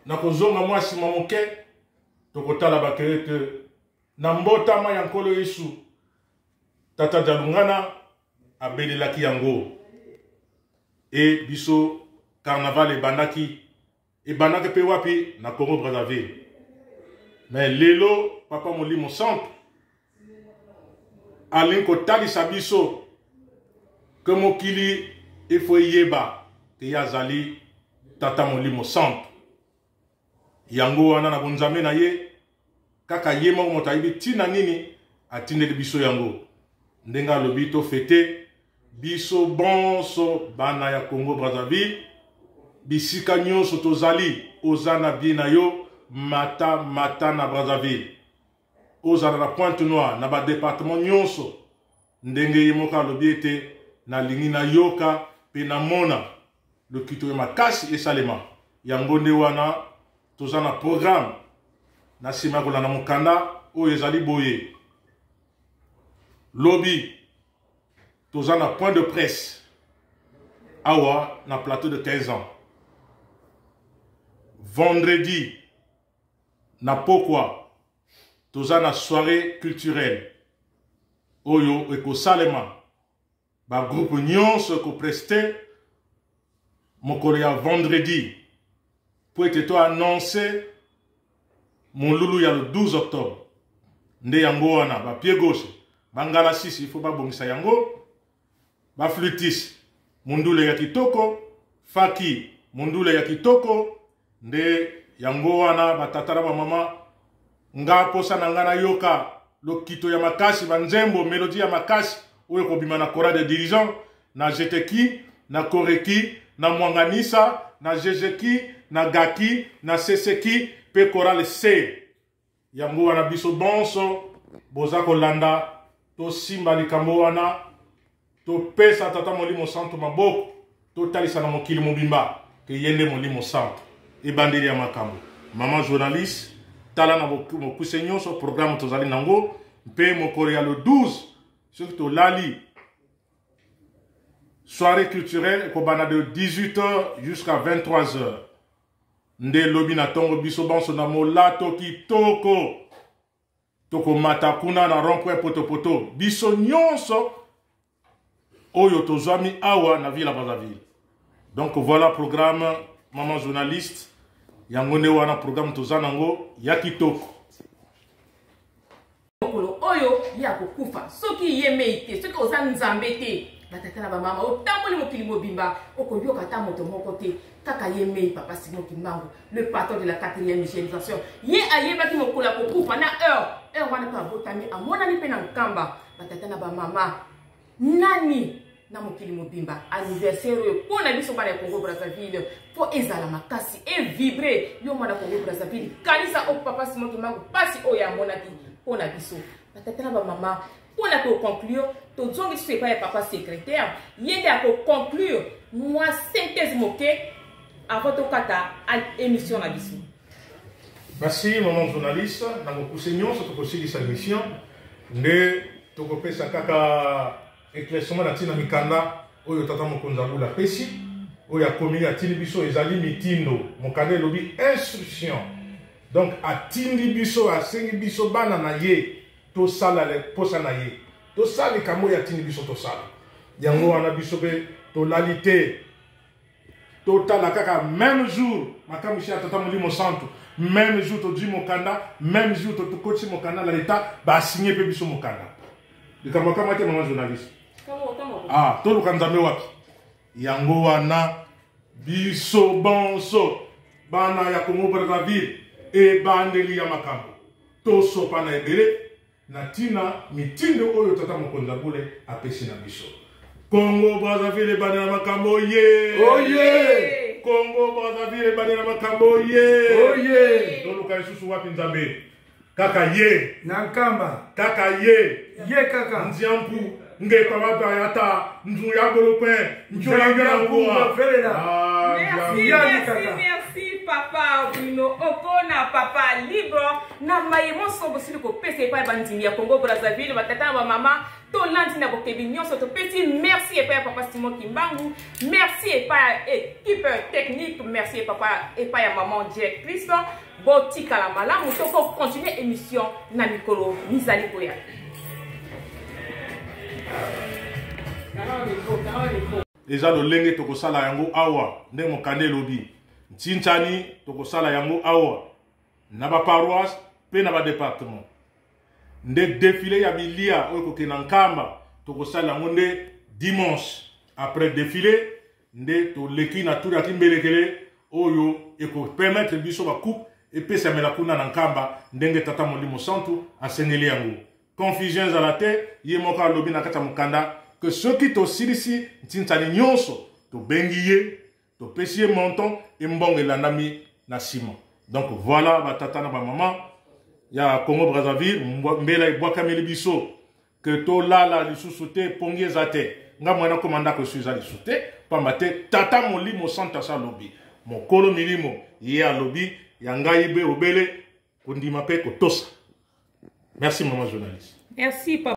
Na kozonga mwa nsima moke, tokotala bakeye ete na mbotama ya Nkolo Yesu, Tata Dialungana abelelaki yango e biso carnaval ebandaki ebandaki mpe wapi na Congo Brazzaville. Mais lelo Papa Molimo Santu alingi kotalisa biso ke mokili efo eyeba ke ye azali Tata Molimo Santu. Yango wana na bonzambe na ye kaka ye moko moto ayebi ntina nini atindeli biso yango. Ndenge alobi tofete biso bonso bana ya Congo Brazzaville, bisika nyonso tozali, oza na bie na yo, mata mata na Brazzaville, ozala na Pointe Noire, na ba departement nyonso, ndenge ye moko alobi ete nalingi nayoka mpe namona lokito ya makasi esalema. Yango nde wana toza na programme na nsima ya kolanda mokanda oyo ezali boye. Lobi toza na point de presse awa na plateau de 15 ans. Vendredi na pokwa toza na soirée culturelle oyo ekosalema, ba groupe nyonso ekopreste mokolo ya vendredi mpo ete to annonce molulu ya le 12 octobre. Nde yango wana ba pied gauche bangala sisi il faut babongisa yango, ba flûtiste mundule ya kitoko, faki mundule ya kitoko. Nde yango wana batata na bamama, nga posa na nga nayoka lokito ya makasi, banzembo melodie ya makasi oyo ekobima na chorale de dirigeant, na jeteki, na koreki, na mwanganisa, na jejeki, na gaki, na seseki mpe chorale C. Yango wana biso bonso boza kolanda, tosimba likambo wana, topesa Tata Molimo Santu maboko, totalisa na mokili mobimba ke ye nde Molimo Santu, ebandeli ya makambo. Mama journaliste, tala na mokuse nyonso programme tozali nango, mpe mokolo ya le 12 soki tolali soirée culturelle ekobanda de 18h jusqu'à 23h. Nde lobi na tongo biso banso na molato kitoko tokomata kuna na rond-point potopoto, biso nyonso oyo tozwami awa na ville ya Brazzaville. Donc voilà programme, maman journaliste, yango nde wana programme toza nango ya kitoko. Mokolo oyo ye akokufa, soki ye mei te, soki oza nzambe te, batata na bamama, otamboli mokili mobimba, okoyoka ata moto moko te, kaka ye mei. Papa Simon Kimbangu, le patron de la 4e génération, ye ayebaki mokolo akokufa na heure heure wana mpe abotami, amonani mpe na nkamba. Batata na bamama, nani na mokili mobimba, anniversaire oyo mpo na biso bana ya Congo Brazzaville mpo ezala makasi evibre. Yo mwana Congo Brazzaville, kanisa oyo papa Simon Kimbangu, mpasi oyo amonaki mpo na biso. Batata na bamama, mpo na koconclure, tozongi lisusu epai ya papa secrétaire, ye nde akoconclure mwa synthèse moke avant tokata émission na biso. Merci maman journaliste, na mokuse nyonso tokosilisa émission, nde tokopesa kaka éclaircissement na ntina mikanda oyo tata mokonzi abula apesi, oyo akomi atindi biso, ezali mitindo. Mokanda elobi instruction, donc atindi biso, asengi biso bana na ye tosala posa na ye, tosala likambo oyo atindi biso tosala. Yango wana biso mpe tolali te, totala kaka même jour makambo ya tata Molimo Santu, même jour tozwi mokanda, même jour tokotisi mokanda na leta, basigne mpe biso mokanda. Likambo akama te, mama journaliste. Ah, toluka nzambe wapi? Yango wana biso bonso bana ya Congo Brazzaville, ebandeli ya makambo, tosopa na ebele na ntina mitindo oyo tata mokonzi ya bule apesi na biso. Congo Brazzaville ebandela makambo ye, oye! Congo Brazzaville ebandela makambo ye, oye! Toluka lisusu wapi nzambe? Kaka ye na nkamba, kaka ye, ye kaka. Nziampu ngepa babayata nzu ya bolokwe. Nzambe ya nkumba velela. Merci, merci, merci. Papa Bruno Okona, papa libre na maye monso bosili kopesa epai ya bandimi ya Congo Brazzaville, batata na bamama, tolandi na bokebi nyonso, topesi merci epai ya papa Simon Kimbangu, merci epai ya équipe technique, merci papa epai ya maman directrice. Botikala malamu, toko continuer émission na mikolo mizali koya. Eza lolenge tokosala yango awa ndenge mokanda elobi ntintsani, tokosala yango awa na baparoisse mpe na badepartement. Nde défilé ya bilia oyo ekokende na Nkamba, tokosala yango nde dimanche. Après défilé nde toleki na tour ya Kimbelekele oyo ekopermettre biso bacoupe epesamela kuna na Nkamba ndenge Tata Molimo Santu asengeli yango. Confusion ezala te, ye moko alobi na kati ya mokanda ke soki tosilisi ntintsani nyonso, tobengi ye, topesi ye montant, embongo elandami na nsima. Donc voilà, batata na bamama ya Congo Brazzaville, mbela ebwakameli biso ke tolala lisusu te, pongi eza te. Nga mwana koma ndako esu eza lisusu te, pamba te Tata Molimo Santu asa alobi, mokolo milimo ye alobi ya ngai be obele kondima mpe kotosa. Merci, mama journaliste. Merci, papa.